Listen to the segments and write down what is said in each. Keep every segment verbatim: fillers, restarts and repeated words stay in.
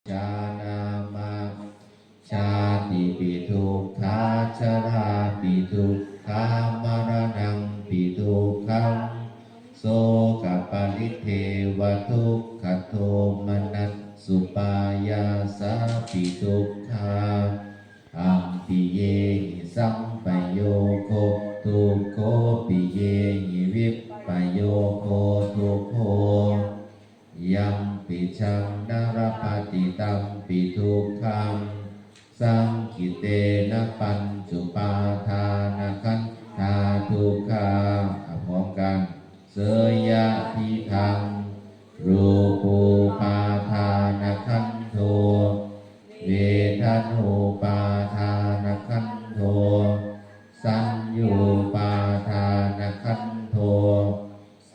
janāma. Jātipi dukkhā, jarāpi dukkhā, maraṇampi dukkhaṃ, sokaparidevadukkhadomanassupāyāsāpi dukkhā, appiyehi sampayogo dukkho, piyehi vippayogo dukkho, yampicchaṃ na labhati tampi dukkhaṃ, saṅkhittena pañcupādānakkhandhā dukkhā. อ่ะ พร้อมกัน Seyyathīdaṃ: rūpūpādānakkhandho, vedanūpādānakkhandho, saññūpādānakkhandho,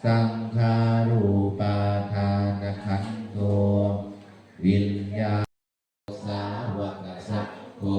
saṅkhārūpādānakkhandho, viññāṇ sāvakasaṅgho,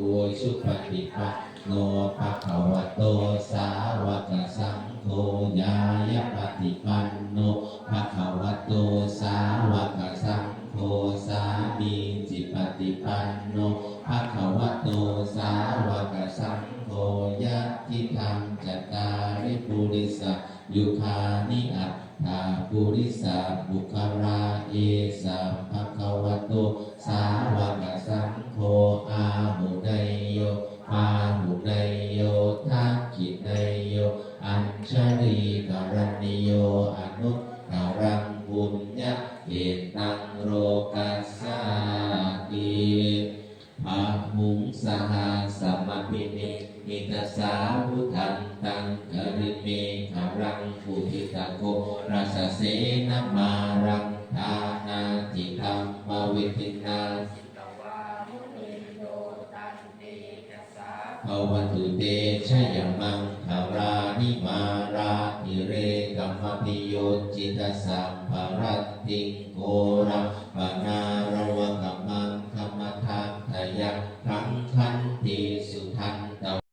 ujupaṭipanno bhagavato sāvakasaṅgho, ñāyapaṭipanno bhagavato sāvakasaṅgho, sāmīcipaṭipanno bhagavato sāvakasaṅgho, yadidaṃ cattāri purisa yugāni aṭṭha purisapuggalā, esa bhagavato sāvakasaṅgho, āhuneyyo pāhuneyyo dakkhiṇeyyo añjalikaraṇīyo, anuttaraṃ puññakkhettaṃ lokassāti. Bāhuṃ sahassamabhinimmitasāvudhantaṃ, girimekhalaṃ uditaghorasasenamāraṃ, dānādidhammavidhinā jitavā munindo, taṃ tejasā bhavatu te jayamaṅgalāni. Mārātirekamabhiyujjhitasabbarattiṃ, ghorampanāḷa